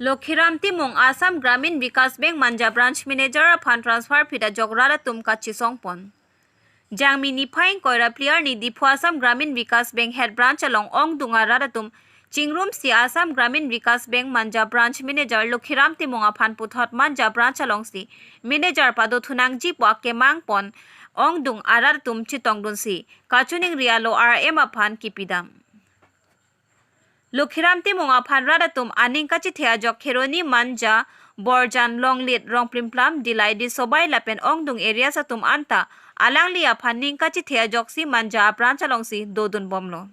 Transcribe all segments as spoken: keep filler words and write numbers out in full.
Lokhiram Timung, Assam Gramin Vikas Bank Manja Branch Manager aphan transfer phit ajok rat atum kachesongpon. Jangmi niphai ingkoi ra phli arni Diphu Assam Gramin Vikas Bank Head Branch along ongdung arat atum chingrumsi Assam Gramin Vikas Bank Manja Branch Manager Lokhiram Timung aphan puthot Manja Branch alongsi Manager padothunangji pu akemangpon ongdung arat atum chetongdunsi kachiningri alo R M aphan kipidam. Lokhiram Timung aphan rat atum aning kachethe ajok Kheroni, Manja, Borjan, Longlit, Rongplimplam, Dilai, Disobai lapen ongdung areas atum anta alangli aphan ning kachethe ajoksi Manja a-branch alongsi dodunbomlo.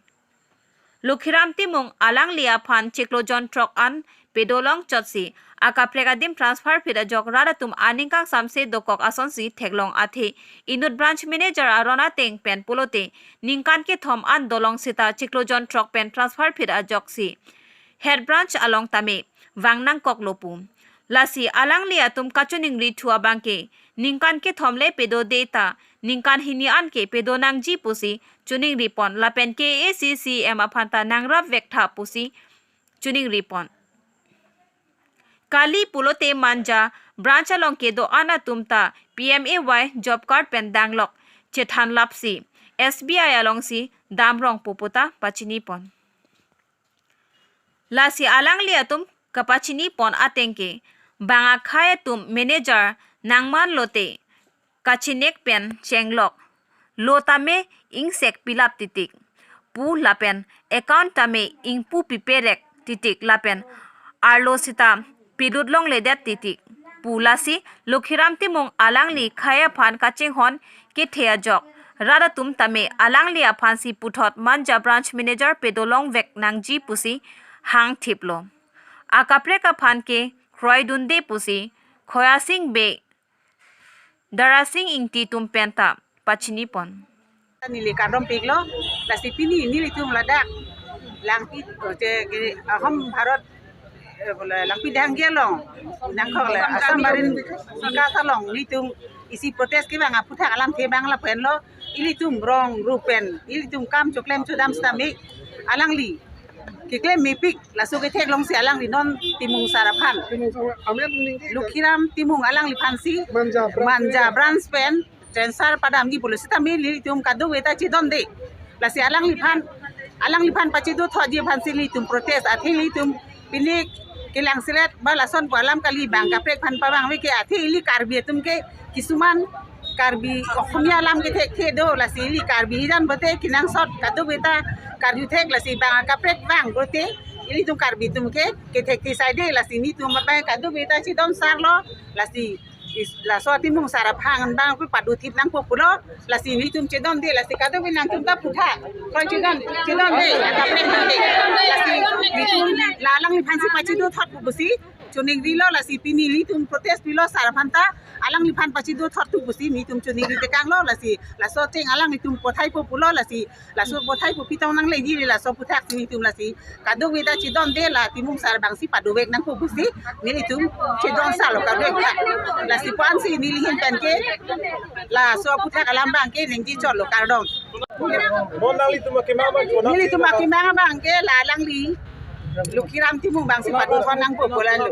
Lokhiram Timung alangli aphan chiklo jon throk an pedolong chotsi akaprek adim transfer phit ajok rat atum aning kangsamse dokok asonsi theklong, athe inut branch manager aron ateng pen pulote ningkan kethom an dolong seta chiklo jon throk pen transfer phit ajoksi Head Branch along tame vang nangkoklo pu. Lasi alangli atum kachiningri thu abangke ningkan kethom le pedode ta ningkan hini anke pedonangji pusi chiningripon lapen K A A C C M aphan ta nangrapvek tha pusi chiningripon. Kali pulote Manja branch along kedo-an atum ta P M A Y job card pen danglok chethanlapsi S B I alongsi damrong pu puta pachinipon. Lasi alangli atum kapachinipon atengke bang akhei atum manager nangmanlote kachinek pen chenglok, lo tame ingsek pilap titik pu lapen account tame ingpu piperek titik lapen arlo seta pilut longledet titik pu. Lasi Lokhiram Timung alangli khei aphan kachinghon kethe ajok rat atum tame alangli aphansi puthot Manja branch manager pedolongvek nangji pusi hangthiplo. Akaprek aphan ke kroidunde pusi Khoyasing Bey, Darasing Ingti atum penta pachinipon. Neli kardom piklo, lasi pini nelitum ladak Langpi, je, je, Ahom Bharat, eh, bole Langpi Dehang Gelong, nangkok le Assam Gramin Vikas along nelitum isi protest kevang aphuthak alamthe abang lapenlo, ilitum rong rupen ilitum kam choklem chodam sitame alangli keklem mepik, laso ketheklongsi alangli non Timung sar aphan, Timung sar amen ning ke Lokhiram Timung alangliphansi Manja branch Manja branch pen transfer padamji pulo sitame nelitum kadokave ta chedonde. Lasi alangliphan, alangliphan pachedothotji aphansi nelitum protest, athe nelitum pini kelangselet ba lason pu alam kali, bang kaprek aphan pavangve ke, athe ili Karbi atum ke kisuman Karbi Oxomiya alam kethekthe do, lasi ili Karbi hijan bote kenangsot kadokave ta karjuthek, lasi bang kaprek vang bote ilitum Karbi atum ke kethekthe saide, lasi nelitum abang kadokave ta chedon sarlo, lasi is-, laso Timung sar aphan abang pu padothip nangpo pulo, lasi nelitum chedonde, lasi kadokave nangtum ta puthak, koi chedon, chedonde, kaprek donde, lasi nelitum la alangliphansi pachedothot pu pusi chiningrilo, lasi pini nelitum protest pilo sar aphan ta, alangliphan pachedothot thu pusi nelitum chiningri tekanglo, lasi laso ateng alanglitum pothaipo pulo, lasi laso pothaipo pitong nangleji, laso aphuthak nelitum lasi kadokave ta chedonde, la Timung sar abangsi padovek nangpo pusi nelitum chedon sarlo kardom. Lasi puansi neli ahin pen ke laso aphuthak alam abang ke ningje chotlo, kardom. Non nanglitum akemang abang, nelitum akemang abang ke la alangli Lokhiram Timung abangsi padothot nangpo pu lalo.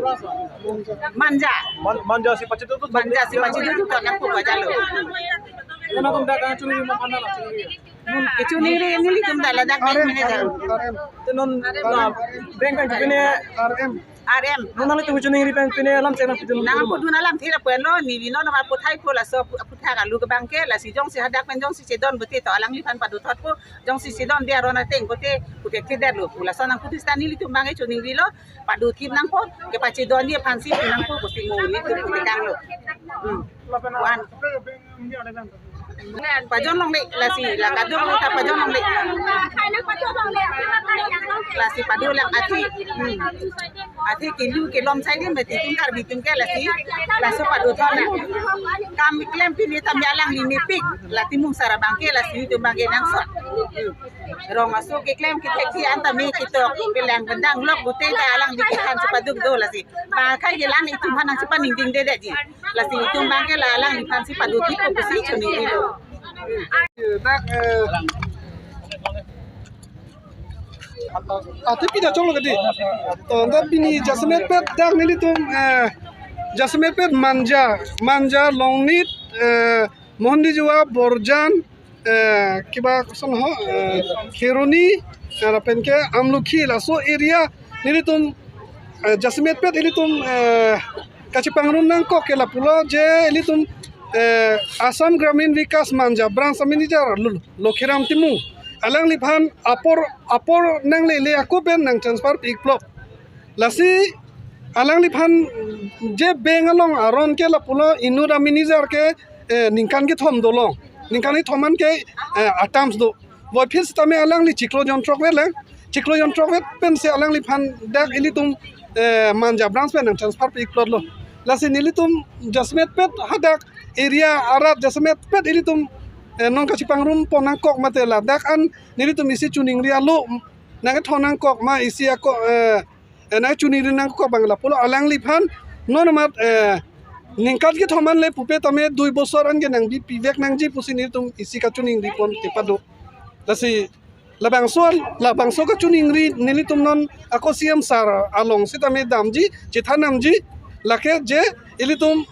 Manja. Man-, Manja si pachedothot, Manja si pachedothot nangpo pu ajalo. Kona tum dak kachiningri ma panda la chiningri. Kachiningri nelitum dak ladak bank manager. Te non la bank kan pine R M. R M. Non nanglitum kachiningri pen pine alam chena pidun. Nangpudun alamthe lapulo, neli non aphuthaipo, laso aphuthak alu ke abang ke, lasi jongsi hadak pen jongsi chedon bote to alangliphan padothotpo, jongsi chedonde aron ateng bote puthekthedetlo pu lason nangpudun sita nelitum abang ke chiningrilo, padothip nangpo, kepachedonji aphansi nangpo pusi mo nelitum pu tekanglo. Hmm. Wan. Pajon longle, lasi la kadokave ta pajon longle. Lasi padolang, athe, hmm, athe kelu kelom saide mati tum Karbi atum ke, lasi laso padothot nang. Kam klem pini tame alangli mepik, la Timung sar abang ke, lasi nelitum abang ke nangsot. Hmm. Rong aso keklem kethekthe an tame ketok, pelang bendang lok bote ta alangli aphansi paduk do, lasi bang akhei ke la nelitum aphan nangsi paningdingdedetji. Lasi nelitum abang ke la alangliphansi padothippo pusi chiningrilo. Dak, eh, Ate pida choklo kadi. To, dak pini jasemet pet dak nelitum, eh, jasemet pet Manja, Manja, Longnit, eh, Mohendijuwa, Borjan, eh, kiba koson ho, eh, Kheroni, eh, lapen ke Amlukhi laso area nelitum, eh, jasemet pet ilitum, eh, kachipangrum nangkok ke lapulo je ilitum, eh, Assam Gramin Vikas Manja branch manager Lu-, Lokhiram Timung alangliphan apor, apor nanglele ako pen nang transfer pi-ikplot. Lasi alangliphan je bank along aron ke lapulo inut a manager ke, eh, ningkan kethom dolong. Ningkan kethom an ke, eh, a-terms do. Voiphit sitame alangli chiklo jonthrok vet lang. Chiklo jonthrok vet pensi alangliphan dak ilitum, eh, Manja branch pen nang transfer pi-ikplotlo. Lasi nelitum jasemet pet hadak area arat jasemet pet ilitum, eh, non kachipangrum pon nangkok mate ladak an nelitum isi choningri alo nangkethon nangkok ma isi ako, eh, eh, nangchoningri nangkok abang lapulo alangliphan non amat, eh, ningkan kethom an le pupe tame dui bosor an ke nangbi pivek nangji pusi nelitum isi kachoningri pon kepado. Lasi labangso, labangso kachoningri nelitum non ako C M sir along sitame damji, chethan damji, lake je ilitum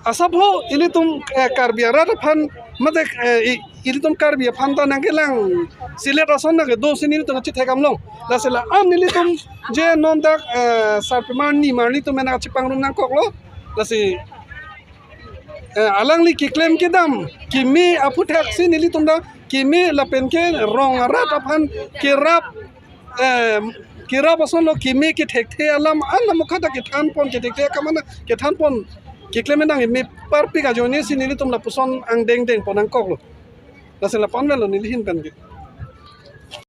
asapho ilitum, eh, Karbi arat aphan mate, eh, i-, ilitum Karbi aphan ta nangkelang silet ason nangkedo si nelitum chethek damlong. Lasi la-an nelitum je non dak, eh, sarpimar ni mar nelitum ena chipangrum nangkoklo. Lasi, eh, alangli keklem kedam keme aphuthak si nelitum dak keme lapen ke rong arat aphan kerap, eh, kerap asonlo keme kethekthe alam an lamukha ta kethan pon kethekthe akam an kethan pon keklem nang me parpik ajoine si nelitum lapuson angdeng deng pon nangkoklo. Lasi la-an avelo neli ahin pen ke.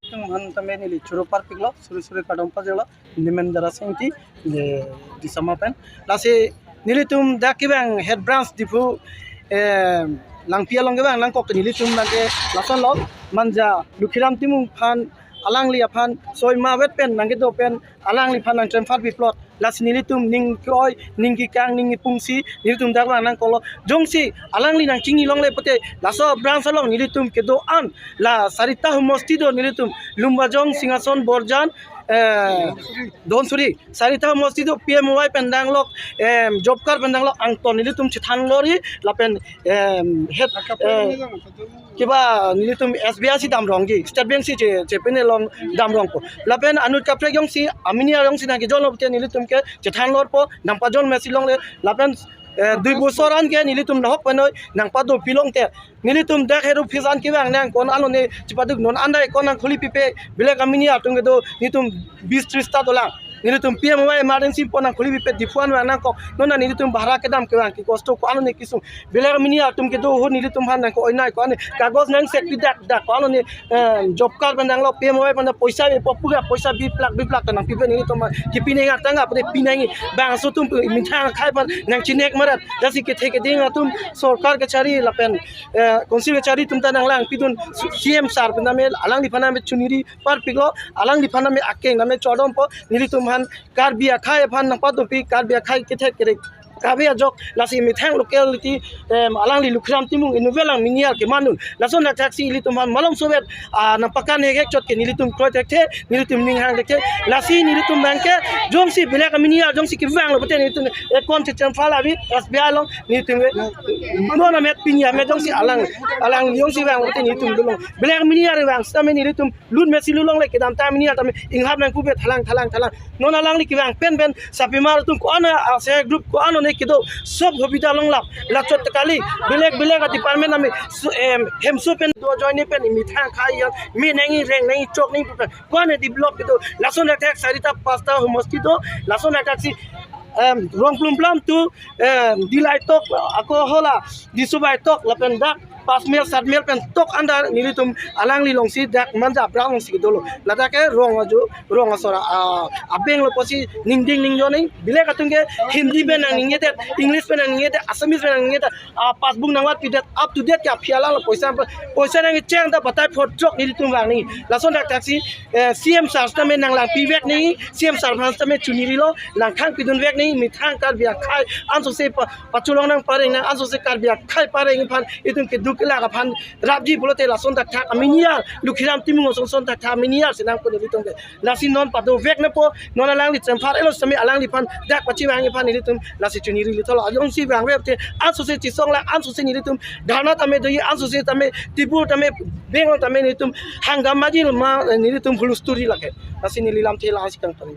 Tum han tame neli choro parpiklo, suri suri kardom pajirlo. Nemen Dara Sengti, je Disama pen. Lasi nelitum dak kevang head branch Diphu, eh, Langpi along kevang nangkok nelitum nangke lasonlo Manja Lokhiram Timung aphan alangli aphan soi ma vet pen nangkedo pen alangliphan nang transfer pi-ikplot. Lasi nelitum ning ke-oi, ning kekang, ning kepungsi nelitum dak vang nangkoklo. Jongsi alangli nangchini longle pute laso branch along nelitum kedo an la Sarita Homosti do nelitum Lumbajong, Singhason, Borjan, eh, Dhansiri. Sarita Homosti do P M Y pen danglok, em, job card pen danglok angton nelitum chethan lori lapen, em, head, eh, kiba nelitum S B I si damrongji, State Bank si che, che pen along damrongpo. Lapen anut kaprek jongsi amini jongsi nangkejolo pute nelitum ke chethan lorpo, nangpajol mesi longle lapen, eh, dui bosor an ke nelitum nahok penoi nangpado pilong te. Nelitum dak head office an kevang nang ko-an alone chipaduk non andai ko-an nang khuli pipe belek amini atum kedo nelitum bis tris ta dolang. Nelitum P M Y emergency pon nang khuli pipe Diphu an vang nangkok non nelitum bhara kedam kevang ke kosto ko-an alone kesung belek amini atum kedo ho nelitum aphan nang ko-oi nai ko-an kagos nang sek pidak dak ko-an alone, eh, job card pen danglok P M Y pen dang poisa ve pop puga poisa biplak biplak nang pipe nelitum aphan kepi nang atang apre pi nang bangso atum mithang akhai aphan nang chinek marat. Jasi kethe keding atum sorkar kachari lapen, eh, council kachari atum ta nanglang pidun C M sir pen tame alangliphan tame choningri parpiklo, alangliphan tame akeng tame chodompo, nelitum aphan Karbi akhai aphan nangpado pi Karbi akhai kethek kerek kave ajok lasi methang locality, em, alangli Lokhiram Timung inutvelang miniar kemanun. Lason athak si ilitum aphan malom sovet, ah, nangpakan hek hek chot ke nelitum kroi thekthe, nelitum ning hang thekthe. Lasi nelitum abang ke jongsi belek aminiar jongsi kevanglo pute nelitum account che chempha lavi S B I along nelitum ke. Mano na met pini amet jongsi alang, alang jongsi vanglo pute nelitum dulong. Belek aminiar vang sitame nelitum lut mesi lulongle kedam ta aminiar tame inghap nang pupe thalang thalang thalang. Non alangli kevang pen pen sarpimar atum ko-an a-, ase group ko-an alone kedo sob hobita longlap. Lachot kali belek belek a-department tame su-, em, hemso pen do ajoine pen mithang akhai an me nangji reng nangji chok nangji pen ko-an develop kedo. Lason athak Sarita pasta homosti do. Lason athak si, em, Rongplum plam tu, em, Dillai tok ako hala Disobai tok lapen dak pas mil sat mil pen tok andar nelitum alangli alongsi dak Manja branch alongsi kedolo. Ladak ke rong ajo rong asor a, abeng lo pusi ningding ningjo nang belek atum ke Hindi pen nang ningjedet, English pen nang ningjedet, Assamese pen nang ningjedet, a, passbook nangvat pidet, up to date ke aphi alang lo poisa, poisa nangcheng ta batai phot jok nelitum vang nangji. Lason athak si, eh, C M sir sitame nanglang pivek nangji, C M sir aphan sitame choningri lo, nangkhang pidun vek nangji, methang Karbi akhai ansose pa, pachelong nang pareng nang ansose Karbi akhai pareng aphan itum keduk kelak aphan rapji pulote lason thakthak aminiar, Lukhiram Timung ason son thakthak aminiar si nangpo nelitum ke. Lasi non padovek nangpo, non alangli chempar elo sami alangliphan dak pachivang aphan nelitum lasi chuniri litholo. Ajongsi vangve te ansose chisong la, ansose nelitum dharna tame doji, ansose tame tibur tame bengal tame nelitum hangdam majil ma, nelitum hulusturji lake. Lasi neli lamthe lasi kangton.